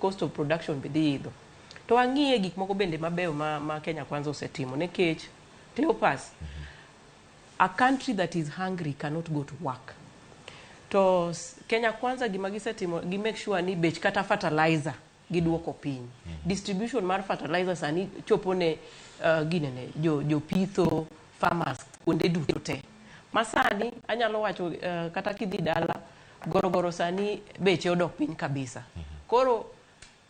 cost of production be dhi idho. To ang'iye gik moko bende mabeyo ma Kenya Kwanza osetimo, nikech Cleopas, a country that is hungry cannot go to work. To Kenya Kwanza gima gisetimo, gi make sure ni bech kata fertilizer giduoko piny. Distribution mar fertilizer sani chopo ne ginene jo jopitho, farmers kuonde duto te. Masani anyalo wacho, kata kidhi dala gorogoro sani beche odok piny kabisa. Koro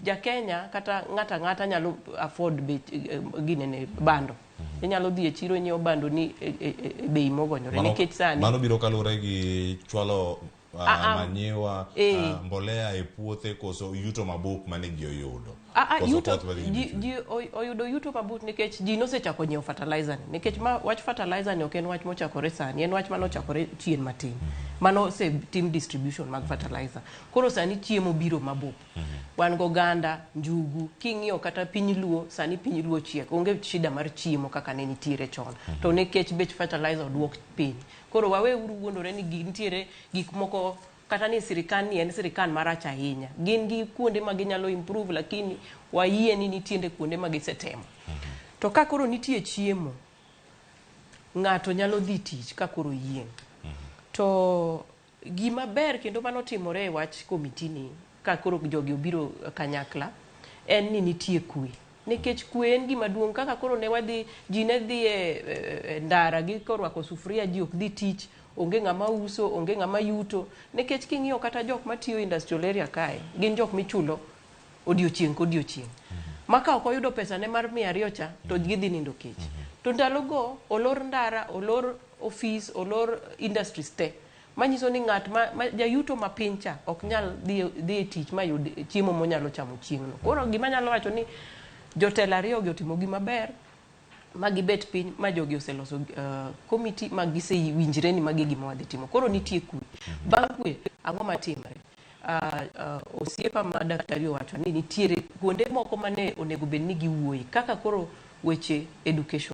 ja Kenya kata ng'ata ng'ata nyalo afford bech ginene bando. Inyalo dhi e chiro, nyiewo bando ni e bei mogonyore nikech sani Mano biro kaluwore gi chwalo Ah, ah. manyiwa, mbolea e puothe, koso yuto mabup mane ji oyudo? Koso yuto koth madhi ji, nyime? Ji oyudo yuto mabup nikech ji nosechako nyiewo fertilizer ni, nikech ma wach fertilizer ni ok en wach mochakore sani, en wach manochakore chien matin mano osetim distribution mag fertilizer. Koro sani chiemo biro mabup. Wan goganda, njugu, king'iyo kata piny Luo sani, piny Luo chiek, onge shida mar chiemo kaka ne nitiere chon, to nikech bech fertilizer oduok piny. Koro waweuru wuondore ni nitiere gik moko kata ni sirikal ni en sirikal marach ahinya. Gin gi kuonde ma ginyalo improve, lakini wayie ni nitiere kuonde ma gisetemo. To ka koro nitie chiemo, ng'ato nyalo dhi tich ka koro yieng'. To gima ber kendo manotimore e wach komiti ni ka koro jogi obiro kanyakla en ni nitie kwe, nikech kwe en gima duong'. Kaka koro ne wadhi, ji ne dhi e ndara gi korwako sufuria, ji ok dhi tich, onge ng'ama uso, onge ng'ama yuto, nikech king'iyo kata jok matiyo industrial area kae gin jok michulo odiochieng' kodiochieng', ma ka ok oyudo pesa ne mar 200 cha to gidhi nindo kech. To ndalogo olor ndara, olor ofis, olor industries te, manyiso ni ng'at ma jayuto ma piny cha ok nyal dhi e tich mayud chiemo monyalo chamo chieng'no. Koro gima anyalo wacho ni jotelo ariyo gi otimo gima ber ma gibet piny ma jogi oseloso komiti ma gisewinjre ni magi e gima wadhi timo. Koro nitie kwe. Bang' kwe, ang'o matimre? Osiepa ma daktari owacho ni nitiere kuonde moko mane onego bed ni giwuoye kaka koro weche education.